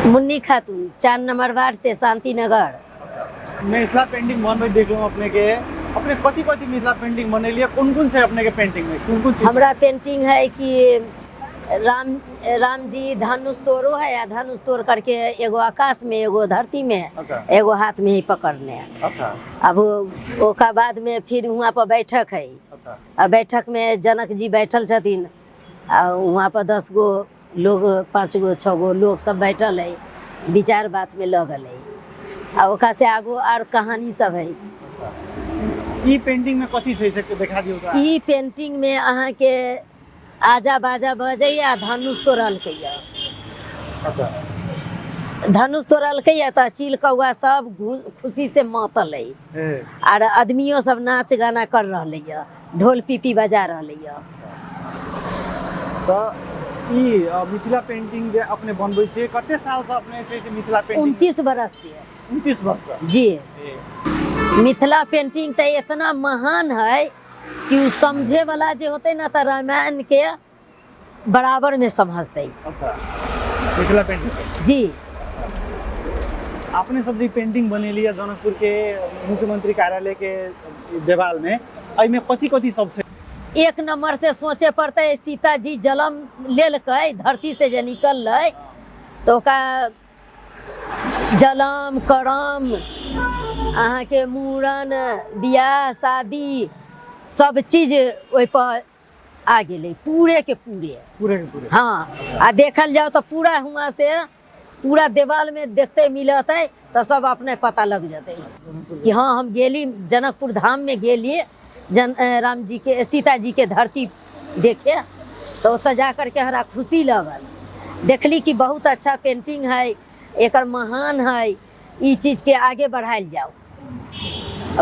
Munni Khatoon, 4 number ward से Shanti Nagar. Mithila painting बनबै देखलहुँ अपने के, अपने कथी कथी मिथिला पेंटिंग बनेलियै, कोन कोन छै अपने के पेंटिंग में, कोन कोन चीज? हमरा पेंटिंग है कि राम राम जी धनुष तोड़ो है, आ धनुष तोड़ करके एगो आकाश में एगो धरती में एगो हाथ में ही पकड़ने है। अब ओका बाद में फिर वहाँ पर बैठक है। आ बैठक में जनक जी बैठल छथिन, आ वहाँ पर 10 गो लोग, 5 गो 6 गो लोग सब बैठल है, विचार बात में लगल है। आ ओका से आगो आर कहानी सब है। ई पेंटिंग में कथी छै से देखा दियौ तऽ। ई पेंटिंग में अहाँ के आजा बाजा बजैया, धनुष तोड़लकैया। धनुष तोड़लकैया तऽ चील कौआ सब खुशी से मातल है। आर आदमियों सब नाच गाना कर रहलैया, ढोल पीपी बजा रहलैया। तऽ ई मिथिला पेंटिंग जे अपने बनबै छियै, कते साल से अपने छै से मिथिला पेंटिंग? 29 बरस से। 29 वर्ष से? जी। मिथिला पेंटिंग तऽ इतना महान है कि उ समझे वाला जे होते ना तऽ रामायण के बराबर में समझते। मिथिला पेंटिंग। जी। अपने सब जे पेंटिंग बनेली है जनकपुर के मुख्यमंत्री कार्यालय के देवाल में, एहिमे कथी कथी सब छै? एक नंबर से सोचे पड़ते, सीता जी जन्म लेलकै, धरती से जे निकललै तो ओकरा जलम करम अहाँके मूड़न बियाह शादी सब चीज ओहिपर आ गेलै, पूरे के पूरे। पूरे के पूरे। हाँ, आ देखल जाओ तो पूरा हुआं से पूरा देवाल में देखते मिलते तो सब अपने पता लग जते कि हाँ हम गेली जनकपुर धाम में गेली, राम जी के सीता जी के धरती देखे तो ओतऽ जा करके हमरा खुशी लगल। देखली कि बहुत अच्छा पेंटिंग है, एकर महान है, ई चीज के आगे बढ़ायल जाओ,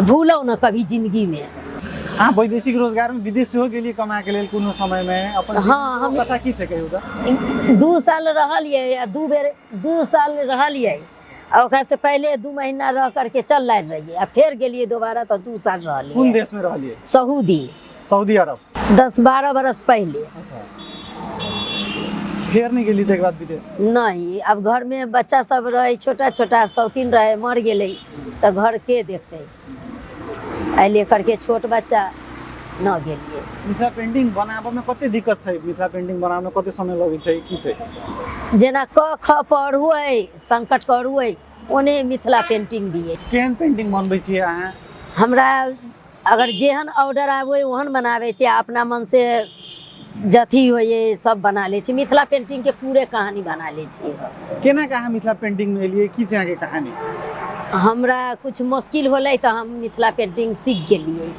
भूलो न कभी जिंदगी में। अहाँ वैदेशिक रोजगार में विदेश सेहो गेलियै कमा के लेल कोनो समय में अपन? हाँ, हम कथा की छै कहियौ तऽ? 2 साल रहलियै आ 2 बेर 2 साल रहलियै, आ ओकरा से पहले 2 महीना रह करके चल आयल रहियै, आ फेर गेलियै दोबारा तऽ 2 साल रहलियै। कोन देश में रहलियै? सऊदी। सऊदी अरब। 10-12 बरस पहले। फेर नहीं गेली तकर बाद विदेश? नहीं, अब घर में बच्चा सब रहे, छोटा छोटा शौकीन रहे, मर गेलै तऽ घर के देखते, एहि लेकर के छोट बच्चा न गेलियै। मिथिला पेंटिंग बनाबऽ में कते दिक्कत छै? मिथिला पेंटिंग बनाबऽ में कते समय लगै छै, की छै? जेना क ख पढ़ू है, संकट करू है, ओने मिथिला पेंटिंग भी है। केहन पेंटिंग बनबै छियै अहाँ? हमरा अगर जेहन ऑर्डर आबै ओहन बनाबै छियै, अपना मन से जथी होइए सब बना लै छी। मिथिला पेंटिंग के पूरे कहानी बना लै छी। केना के अहाँ मिथिला पेंटिंग में एलियै, की छै अहाँके कहानी? हमरा कुछ मुश्किल होलै तऽ हम मिथिला पेंटिंग सीख गेलियै।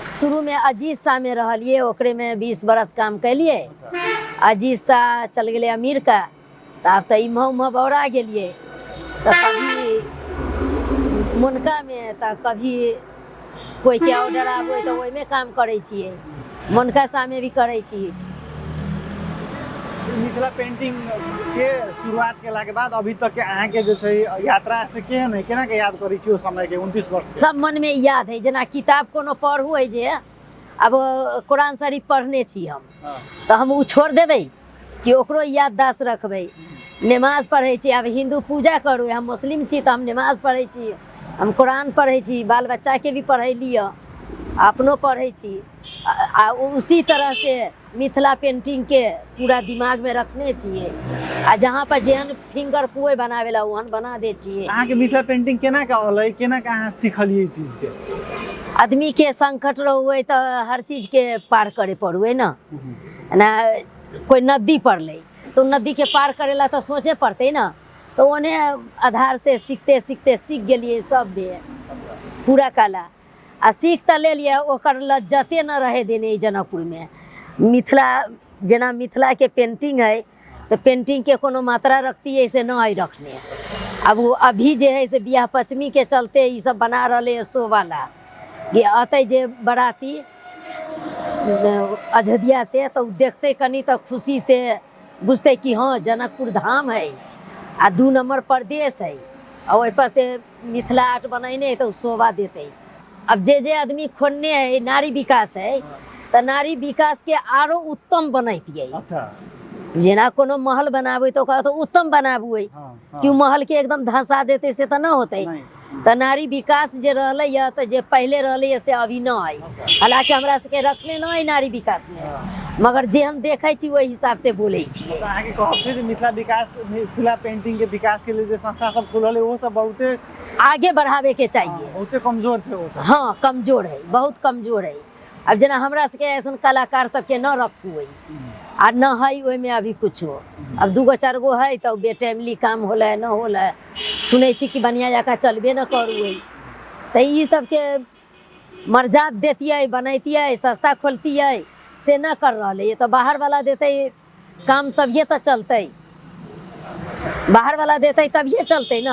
शुरू में अजीज शाह में रहलियै, ओकरे में 20 बरस काम केलियै। अजीज शाह चल गेलै अमेरिका, तऽ आब तऽ इम्हर उम्हर बौरा गेलियै, तऽ कभी मोनकामे तऽ कभी कोइके ऑर्डर आबै तऽ ओहिमे काम करै छियै, मोनका सामे भी करै छी। मिथिला पेंटिंग के शुरुआत केला के बाद अभी तक के अहाँके जे छै यात्रा से केहन है, केना के याद करै छी ओ समय के 29 वर्ष के? सब मनमे याद है, जेना किताब कोनो पढ़ू है, जे अब कुरान शरीफ पढ़ने छी हम तऽ हम ओ छोड़ देबै कि ओकरो याददाश्त रखबै। नमाज पढ़ै छी, आब हिन्दू पूजा करू, हम मुस्लिम छी तऽ हम नमाज पढ़ै छी, हम कुरान पढ़ै छी, बाल बच्चाके भी पढ़ैली हँ, अपनो पढ़ै छी। आ उसी तरह से मिथिला पेंटिंगके पूरा दिमागमे रखने छियै, आ जहाँ पर जेहन फिंगर कोइ बनाबै ला ओहन बना दै छियै। अहाँके मिथिला पेंटिंग केना के अलै, केना के अहाँ सिखलियै ई चीजके? आदमीके संकट रहै तऽ हर चीजके पार करे पड़ै ने, ना कोई नदी पड़लै तो नदीके पार करे ला तऽ सोचे पड़तै ने, तऽ ओने आधार से सीखते सीखते सीख गेलियै सब बे पूरा कला। आ सीख तऽ लेलियै, ओकर लज्जते न रहे देने ई जनकपुरमे। मिथिला जेना मिथिलाके पेंटिंग है तऽ पेंटिंगके कोनो मात्रा रखतियै से न है रखने। आब ओ अभी जे है से बियाह पचमीके चलते ई सब बना रहलै है शोवाला, कि अतै जे बराती अयोध्या से तऽ ओ देखतै कनि तऽ खुशी से बुझतै कि हँ जनकपुर धाम है आ 2 नंबर प्रदेश है, आ ओहिपर से मिथिला आर्ट बनेने है तऽ ओ शोभा देतै। अब जे जे आदमी खोलने है नारी विकास है, तऽ नारी विकास के आरो उत्तम बनैतियै। जेना कोनो महल बनाबै तऽ ओकरा तऽ उत्तम बनाबू, कि ओ महलके एकदम धंसा देतै से तऽ नहि होतै। नहि। तऽ नारी विकास जे रहलै यऽ, तऽ जे पहिले रहलै यऽ से अभी नहि है। हालांकि हमरा सबके रखने नहि है नारी विकासमे, मगर जे हम देखै छी ओहि हिसाबसँ बोलै छियै। तऽ अहाँके कहब छै जे मिथिला विकास, मिथिला पेंटिंग के विकास के लेल जे संस्था सब खुलल है, ओहो सब बहुते आगे बढ़ाबेके चाहिए। बहुते कमजोर छै ओ सब। हाँ, कमजोर है, बहुत कमजोर है। अब जेना हमरा सबके ऐसन कलाकार सबके न रखू है आ न है ओहिमे अभी कुछो। अब दूगो चारि गो है तऽ बेटाइमली काम होलै न होलै, सुनै छी कि बढ़िआँ जकाँ चलबे न करू है। तऽ ई सबके मर्याद देतियै, बनैतियै, सस्ता खोलतियै, से न कर रहलै। तऽ बाहर वाला देतै काम तभिए तऽ चलतै, बाहर वाला देतै तभिए चलतै ने।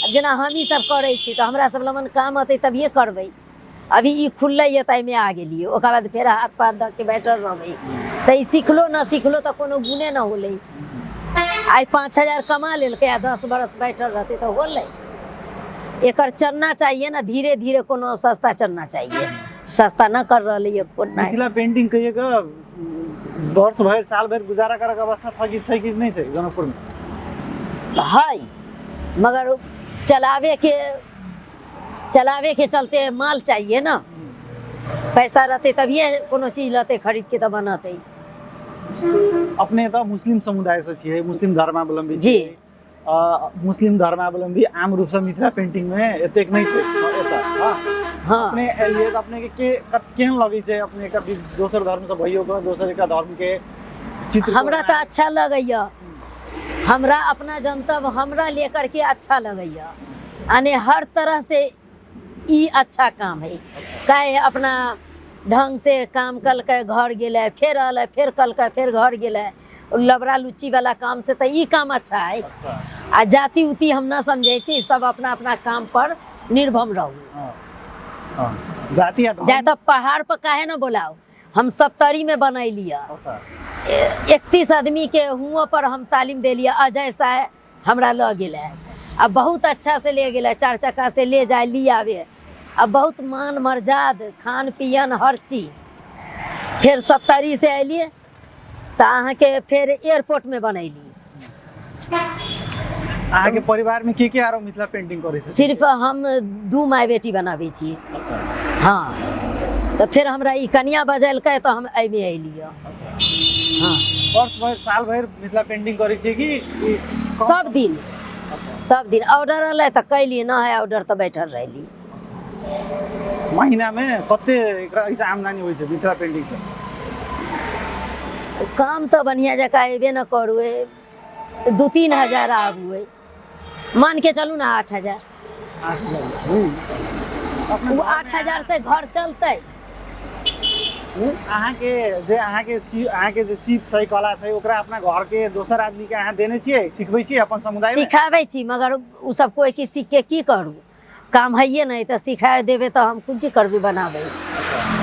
आब जेना हमही सब करै छी तऽ हमरा सब लगन काम अतै तभिए करबै। अभी ई खुललै यऽ तऽ एहिमे आ गेलियै, ओकर बाद फेर हाथ पाथ धऽ के बैठल रहबै। तऽ ई सिखलो न सिखलो तऽ कोनो गुणे न होलै। आइ 5000 कमा लेलकै आ 10 बरस बैठल रहतै तऽ होलै? एकर चलना चाहिए ने धीरे धीरे, कोनो सस्ता चलना चाहिए, सस्ता न कर रहलै यऽ कोना। मिथिला पेंटिंग कहिए के वर्ष भरि, साल भरि गुजारा करऽ के अवस्था छै कि छै कि नहि छै जनकपुर मे? है, मगर चलावे के चलते माल चाहिए ना। पैसा रहते तभिए कोनो चीज लते खरीद के तऽ बनतै। अपने तऽ मुस्लिम समुदाय से छियै, मुस्लिम धर्मावलम्बी जी। छियै। मुस्लिम धर्मावलम्बी आम रूप से मिथिला पेंटिंग मे एतेक नहि छै एतऽ, हँ? हाँ। अपने एलियै तऽ अपने के केहन लगै छै अपने के भी दोसर धर्म से भइयो के दोसर के धर्म के चित्र? हमरा तऽ अच्छा लगैया। हमरा अपना जनतब हमरा लेकर के अच्छा लगैया, यानी हर तरह से ई अच्छा काम है। काहे अपना ढंग से काम कलकै, घर गेलै, फेर अलै, फेर कलकै, फेर घर गेलै। लबड़ा लुच्ची वाला काम से तऽ ई काम अच्छा है। आ जाति उति हम न समझै छी, सब अपना अपना काम पर निर्भर रहू। हाँ, हाँ। जाति आ धर्म। जाए तऽ पहाड़ पर काहे न बोलाओ, हम सप्तरी में बनैली। 31 आदमी के हुओं पर हम तालीम देलियै। अजय साय हमरा लऽ गेलै आ बहुत अच्छा से ले गेलै, चार चक्का से ले जाए ली आवे आ बहुत मान मर्याद, खान पियन, हर चीज। फेर सप्तरी से अयलियै तऽ अहाँके फेर एयरपोर्टमे बनैली। अहाँके परिवार में के के आरो मिथिला पेंटिंग करै छै? सिर्फ हम दू माय बेटी बनाबै छी। हाँ, तऽ फेर हमरा ई कनिया बजेलकै तऽ हम एहिमे अयलियै। हाँ। वर्ष भरि, साल भरि मिथिला पेंटिंग करै छियै कि ई सब दिन। सब दिन ऑर्डर अलै तऽ कैली, न है ऑर्डर तऽ बैठल रहली। महीना में कते एकरा ऐसे आमदनी होइ छै मिथिला पेंटिंग से? काम तऽ बढ़िआँ जकाँ अयबे न करू, 2-3 हजार आबू, मान के चलू ने 8000। 8000। अपना ओ घरमे 8000 से घर चलतै? अहाँके जे सीप छै, कला छै, ओकरा अपना घर के दोसर आदमी के अहाँ देने छियै, सिखबै छियै अपन समुदाय मे? सिखाबै छी, मगर ओ सब कोइ की सीख के की करू, काम हैये नहि तऽ सिखा देबै तऽ हम कुछ करबै बनाबै।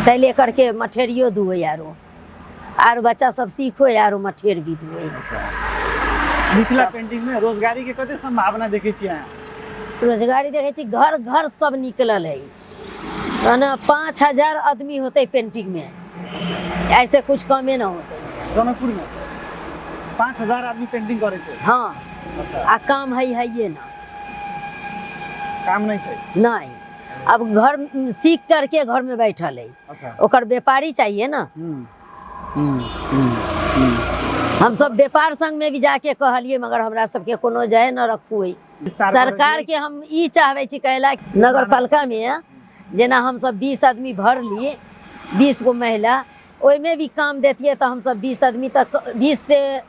ताहि ले करके मठेरियो दुए, आरो आरो बच्चा सब सीखो, आरो मठेर भी दुए। मिथिला पेंटिंग में रोजगारी के कते संभावना देखै छियै अहाँ? रोजगारी देखै छी, घर घर सब निकलल है। माने 5000 आदमी होते पेंटिंग में, ऐसे कुछ कमे न होते। जनकपुर में 5000 आदमी पेंटिंग करै छै? हाँ। आ काम है हैये ना। काम नहि छै? नहीं, अब घर सीख करके घर में बैठल है। ओकर व्यापारी चाहिए ना। हम्म हम्म हम्म हम्म हम सब व्यापार संघ में भी जाके कहलिए, मगर हमरा सबके कोनो जाय न रखू है। विस्तार सरकार के हम ई चाहबै छी कहला नगर पालिका में जेना हम सब 20 आदमी भरली, 20 गो महिला, ओहिमे भी काम देतियै तऽ हमसब 20 आदमी तक 20 से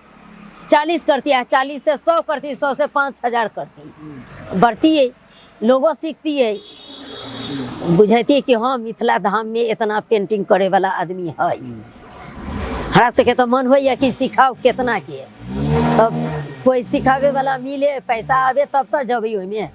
40 करती आ 40 से 100 करती, 100 से 5000 करती, बढ़तियै, लोगो सीखतियै, बुझैतियै कि हाँ, मिथिला धाम में इतना पेंटिंग करे वाला आदमी है। हमरा सबके तऽ मन होइए कि सिखाउ केतना के, तब कोइ सिखाबे वाला मिले, पैसा आबे तब तऽ जबै ओहिमे।